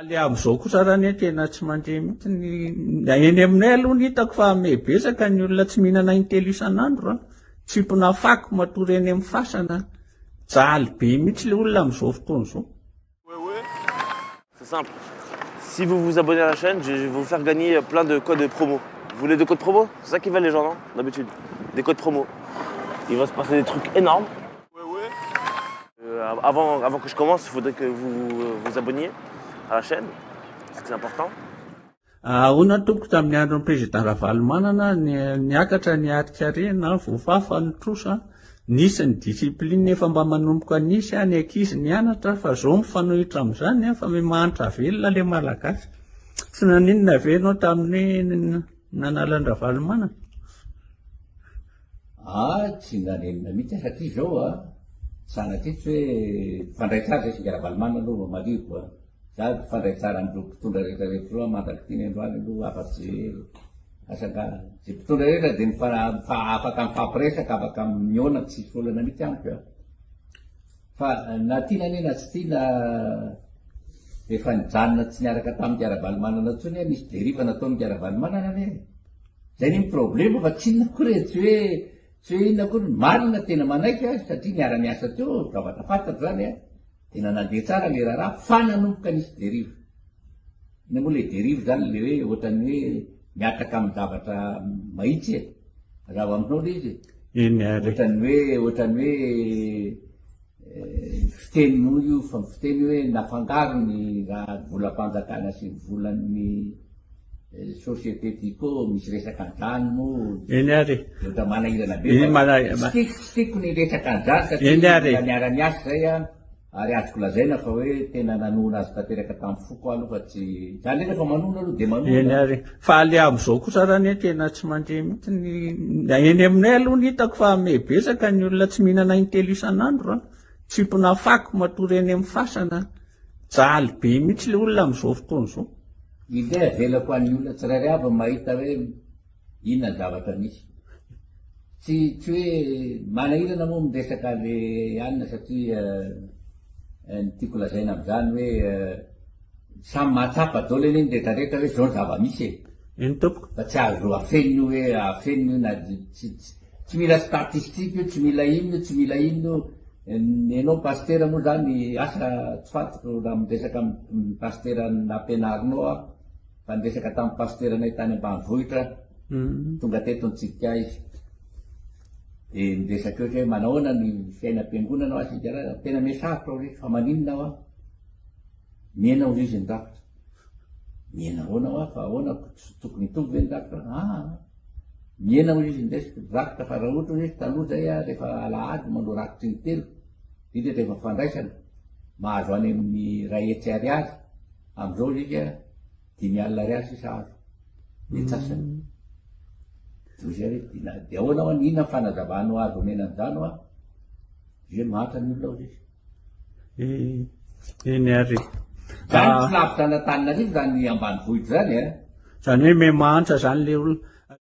Le amizao kosa ary anie tena tsy mandeha mihitsy ny eny aminay aloha ny hitako fa miha betsaka ny olona tsy mihinana intelo isan'andro an, tsimpona fako matory eny amin'ny fasana, jaly be mihitsy le olona amizao fotoana izao. C'est simple. Si vous vous abonnez à la chaîne, je vais vous faire gagner plein de codes promo. Vous voulez des codes promo C'est ça qu'ils veulent les gens, non D'habitude. Des codes promo. Il va se passer des trucs énormes. Euh, avant, avant que je commence, il faudrait que vous vous abonniez à la chaîne. C'est important. Ahoana tompoko tamin'ny andron'ny président Ravalomanana niakatra ny harin-karena voafafa ny trosa nisy ny discipline efa mba manomboka nisy ny ankizy nianatra fa zao mifanohitra amin'izany fa mahantra velona le malagasy tsy naninona ve ianao tamin'ny nanala an Ravalomanana? Ah tsy nanenina mihitsy aho satria izao a, sanatria tsy hoe mifandray tsara zay singa Ravalomanana aloha vao marihiko a. Za mifandray tsara amin'ireo mpitondra rehetra rehetra ireo aho mandrak'ity ny androany aloha afa-tsy asa angaha izay mpitondra rehetra dia mifa afaka mifampiresaka afaka mihaona tsisy olana mihitsy amiko a. Fa na tiana anie na tsy tiana rehefa nijanona tsy niaraka tamin'i Ingahy Ravalomanana intsony aho nisy derive nataon'i Ingahy Ravalomanana anie. Zay anie ny problema fa tsy inona akory e, tsy hoe tsy hoe inona akory, marina tena manaiky aho satria niara-niasa teo zavatra fantatro zany a. Tena nandeha tsara le raharaha fa nanomboka nisy derive. Inona moa le derive zany le hoe ohatran'ny hoe mihataka amin'ny zavatra mahitsy e. Mazava aminao le izy e. Eny ary. Ohatran'ny hoe ohatran'ny hoe fiteny moa io fa fiteny hoe nafangaro ny raha volam-panjakana sy ny volan'ny société Tiko misy resaka an'izany moa. Eny ary. Ohatra manahirana be. Eny mana- Tsy tiako tsy tiako ny resaka an'izany satria Eny ary. mbola niara-niasa zay an, ary azoko lazaina fa hoe tena nanohana azy tanteraka tamin'ny foko aho aloha fa tsy za ndray rehefa manohana aloha dia manohana. Eny ary. Fa le amizao kosa ary anie tena tsy mandeha mihitsy ny eny aminay aloha ny hitako fa miha betsaka ny olona tsy mihinana intelo isan'andro an, tsimpona fako matory eny amin'ny fasana. Jaly be mihitsy le olona amizao fotoana izao. Indray avelako an'ny olona tsirairay avy mahita hoe inona ny zavatra misy. Tsy tsy hoe manahirana moa miresaka le anona satria ny tiako lazaina amin'izany hoe samy mahatsapa daholo anie ny rehetra rehetra hoe zao ny zava-misy e. Eny tompoko. Fa tsy azo afenina io hoe afenina io na tsy tsy mila statistique io, tsy mila inona io, tsy mila inona io. Enao pasitera moa zany asa tsy fantatro raha miresaka amin'ny pasitera nampianarinao aho fa niresaka tamin'ny pasiteranay tany ambanivohitra aho, tonga teto nitsidika ahy izy de niresaka eo hoe manahoana ny fiainam-piangonana hoa sy tena mihasarotra hoy izy fa maninona hoa mihena hoy izy ny rafitra mihena ahoana hoa fa ahoana tsy tokony hitovy ve ny rafitra aa Mihena hoy izy ny resaka rakitra fa raha ohatra hoe taloha zay a rehefa alahady manao rakitry ny telo indrindra rehefa fandraisana mahazo any amin'ny 100 ariary amizao izy a 50 ariary sisa azo ny antsasany de hoy zay hoe dina de ahoana hoa inona ny fanazavanao azo omena an'izany hoa de hoe mahantra ny olona hoy izy. Eny ary. Zany tsy lavitra an'Antananarivo zany ambanivohitra zany a. Zany hoe miha mahantra zany le olona.